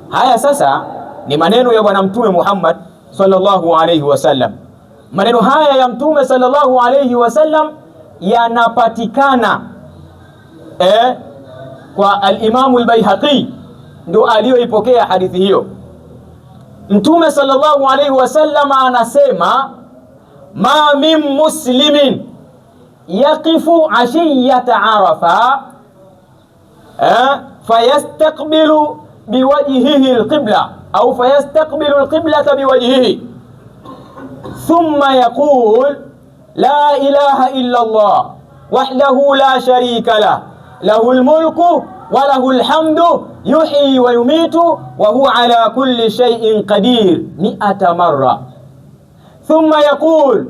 Haya sasa ni maneno ya Bwana Mtume Muhammad sallallahu alayhi wasallam. Maneno haya ya Mtume sallallahu alayhi wasallam yanapatikana kwa al-Imamu al-Baihaqi, ndo aliyoipokea hadithi hiyo. Mtume sallallahu alayhi wasallam anasema, ma min muslimin yaqifu ashiyata arafa fayastaqbilu biwajhihi alqibla au fayastaqbilu alqiblata biwajhihi thumma yaqul la ilaha illa Allah wahdahu la sharika lah lahu lmulku wa lahu lhamdu yuhyi wa yumitu wa huwa ala kulli shay'in qadir mi'ata marra thumma yaqul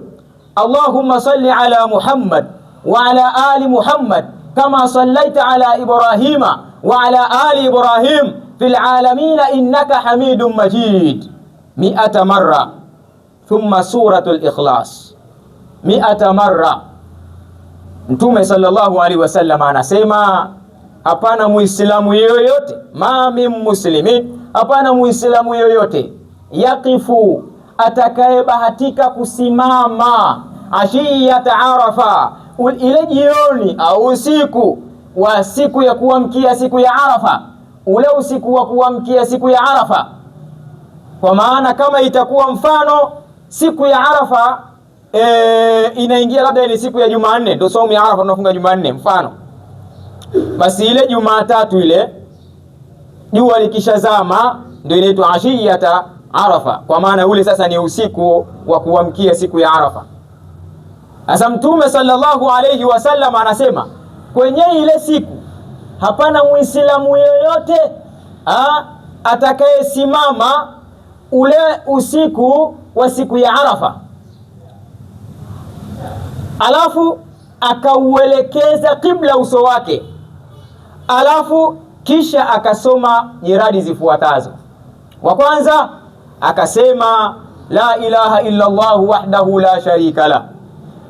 allahumma salli ala Muhammad wa ala ali Muhammad kama sallaita ala Ibrahima wa ala ali Ibrahim fil alamina innaka hamidun majid mi'ata marra thumma suratul ikhlas mi'ata marra. Mtume sallallahu alaihi wasallam anasema hapana muislamu yoyote, ma min muslimin, hapana muislamu yoyote yaqifu, atakayebahatika kusimama ashiyata Arafa, ile jioni au usiku wa siku ya kuamkia siku ya Arafa, ule usiku wa kuamkia siku ya Arafa. Kwa maana kama itakuwa mfano siku ya Arafa inaingia labda ni siku ya Jumanne, ndio saumu ya Arafa tunafunga Jumanne mfano, basi ile Jumatatu ile jua likishazama ndio inaitwa ashiyata Arafa, kwa maana ule sasa ni usiku wa kuamkia siku ya Arafa. Sasa Mtume sallallahu alayhi wasallam anasema kwenye ile siku hapana muislamu yoyote atakayesimama ule usiku wa siku ya Arafa alafu akauelekeza kibla uso wake, alafu kisha akasoma nyiradi zifuatazo. Wa kwanza akasema la ilaha illa Allah wahdahu la sharika lah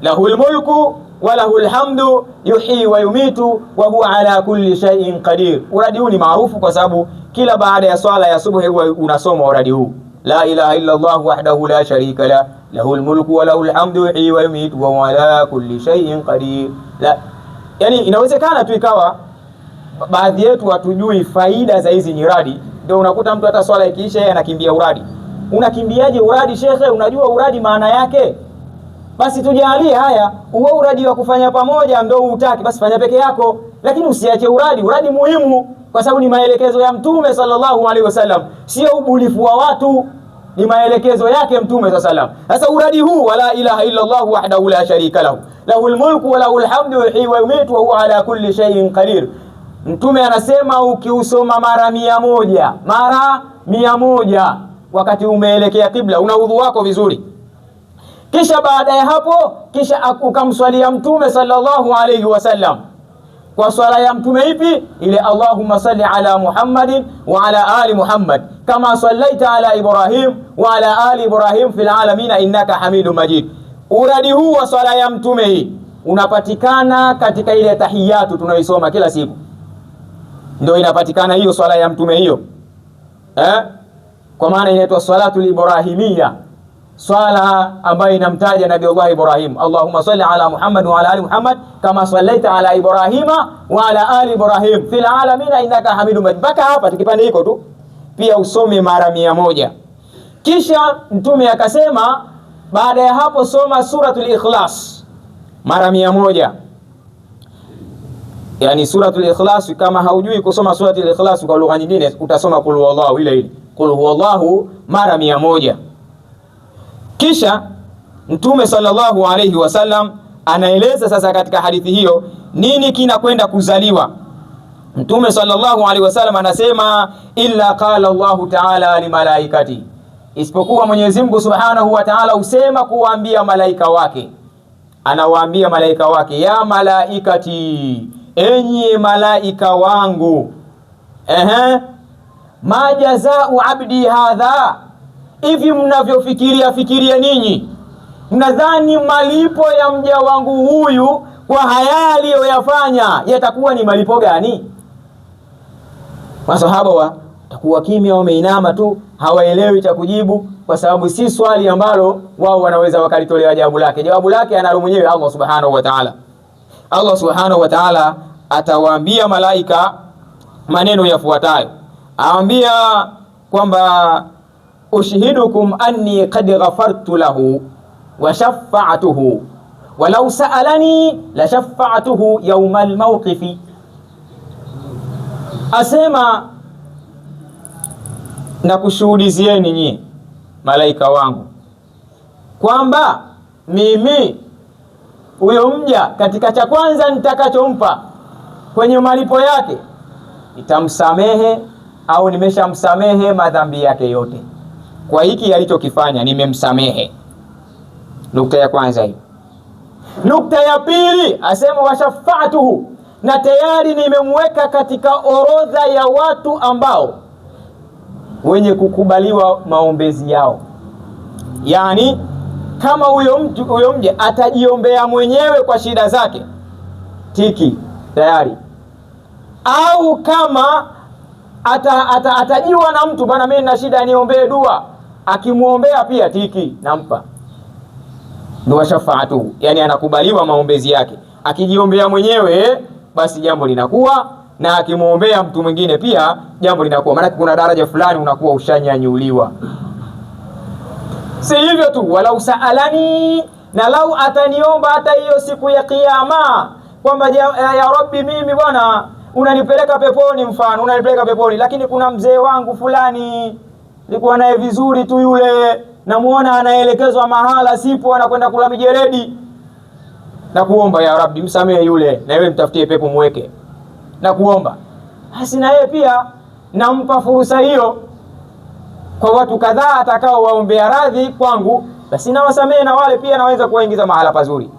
lahul mulku wa lahul hamdu yuhyi wa yumitu wa huwa ala kulli shay'in qadir. Uradi huu ni maarufu kwa sababu kila baada ya swala ya subuhi huwa unasoma uradi huu, la ilaha illa Allah wahdahu la sharika lah lahul mulku wa lahul hamdu yuhyi wa yumitu wa huwa ala kulli shay'in qadir. La, yani inawezekana tu ikawa baadhi yetu hatujui faida za hizi nyiradi, ndio unakuta mtu hata swala ikiisha yeye anakimbia uradi. Unakimbiaje uradi shekhe? Unajua uradi maana yake? Basi tujalie haya, uwe uradi wa kufanya pamoja ndio utaki, basi fanya peke yako, lakini usiache uradi. Uradi muhimu, kwa sababu ni maelekezo ya Mtume sallallahu alaihi wasallam, sio ubunifu wa watu, ni maelekezo yake Mtume sallallahu alaihi wasallam. Sasa uradi huu wala ilaha illa Allah wahdahu la sharika lahu lahul mulku wa lahul hamdu yuhyi wa yumitu wa huwa ala kulli shay'in qadir. Mtume anasema ukiusoma mara 100, mara 100 wakati umeelekea kibla, una udhu wako vizuri, kisha baada ya hapo, kisha ukamswalia Mtume sallallahu alayhi wasallam kwa swala ya Mtume ipi? Ile Allahumma salli ala Muhammadin wa ala ali Muhammad kama sallaita ala Ibrahim wa ala ali Ibrahim fil alamina innaka hamidu majid. Uradi huu wa swala ya Mtume hii unapatikana katika ile tahiyatu tunayoisoma kila siku, ndio inapatikana hiyo swala ya Mtume hiyo eh? Kwa maana inaitwa salatul ibrahimia, swala ambayo inamtaja Nabii Allah Ibrahim, Allahumma salli ala Muhammad wa ala ali Muhammad kama sallaita ala Ibrahima wa ala ali Ibrahim fil alamin innaka hamidum majid. Mpaka hapa tukipande hiko tu pia usome mara 100. Kisha Mtume akasema baada ya hapo soma suratul Ikhlas mara 100. Yani suratul Ikhlas, kama haujui kusoma suratul Ikhlas kwa lugha nyingine utasoma qul huwallahu ile ile, qul huwallahu mara 100. Kisha Mtume sallallahu alayhi wasallam anaeleza sasa katika hadithi hiyo nini kinakwenda kuzaliwa. Mtume sallallahu alayhi wasallam anasema illa qala Allahu ta'ala limalaikati, isipokuwa Mwenyezi Mungu subhanahu wa ta'ala husema kuwaambia malaika wake, anawaambia malaika wake, ya malaikati, enyi malaika wangu, ehe, ma jazau abdi hadha, hivi mnavyofikiria fikiria ninyi, mnadhani malipo ya mja wangu huyu kwa haya aliyoyafanya yatakuwa ni malipo gani? Masahaba Takuwa kimya, wameinama tu, hawaelewi cha kujibu, kwa sababu si swali ambalo wao wanaweza wakalitolea jawabu lake. Jawabu lake analo mwenyewe Allah subhanahu wa ta'ala. Allah subhanahu wa ta'ala atawaambia malaika maneno yafuatayo, aambia kwamba ushhidukum anni qad ghafartu lahu wa shaffa'tuhu walau sa'alani la shaffa'tuhu yawma almawqifi, asema na kushuhudizieni nyie malaika wangu kwamba mimi huyo mja katika cha kwanza nitakachompa kwenye malipo yake nitamsamehe au nimeshamsamehe madhambi yake yote kwa hiki alichokifanya, nimemsamehe. Nukta ya kwanza hiyo. Nukta ya pili asema washafaatuhu, na tayari nimemweka katika orodha ya watu ambao wenye kukubaliwa maombezi yao, yaani kama huyo mtu huyo mja atajiombea mwenyewe kwa shida zake, tiki tayari, au kama atajiwa na mtu bwana, mimi nina shida, niombee dua, akimwombea pia tiki, nampa. Ndio shafaatu, yani anakubaliwa maombezi yake. Akijiombea mwenyewe basi jambo linakuwa, na akimwombea mtu mwingine pia jambo linakuwa, maanake kuna daraja fulani unakuwa ushanyanyuliwa. Si hivyo tu, walau saalani, na lau ataniomba hata hiyo siku ya Kiyama kwamba ya Rabbi, mimi bwana unanipeleka peponi, mfano unanipeleka peponi, lakini kuna mzee wangu fulani nilikuwa naye vizuri tu yule, namuona anaelekezwa mahala sipo, anakwenda kula mijeredi, na kuomba ya Rabbi, msamehe yule, na yeye mtafutie pepo mweke, na kuomba basi, na yeye pia nampa fursa hiyo kwa watu kadhaa atakao waombea radhi kwangu, basi nawasamehe na wale pia naweza kuwaingiza mahala pazuri.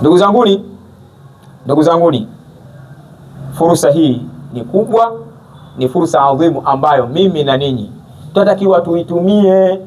Ndugu zanguni, ndugu zanguni, fursa hii ni kubwa, ni fursa adhimu ambayo mimi na ninyi tunatakiwa tuitumie.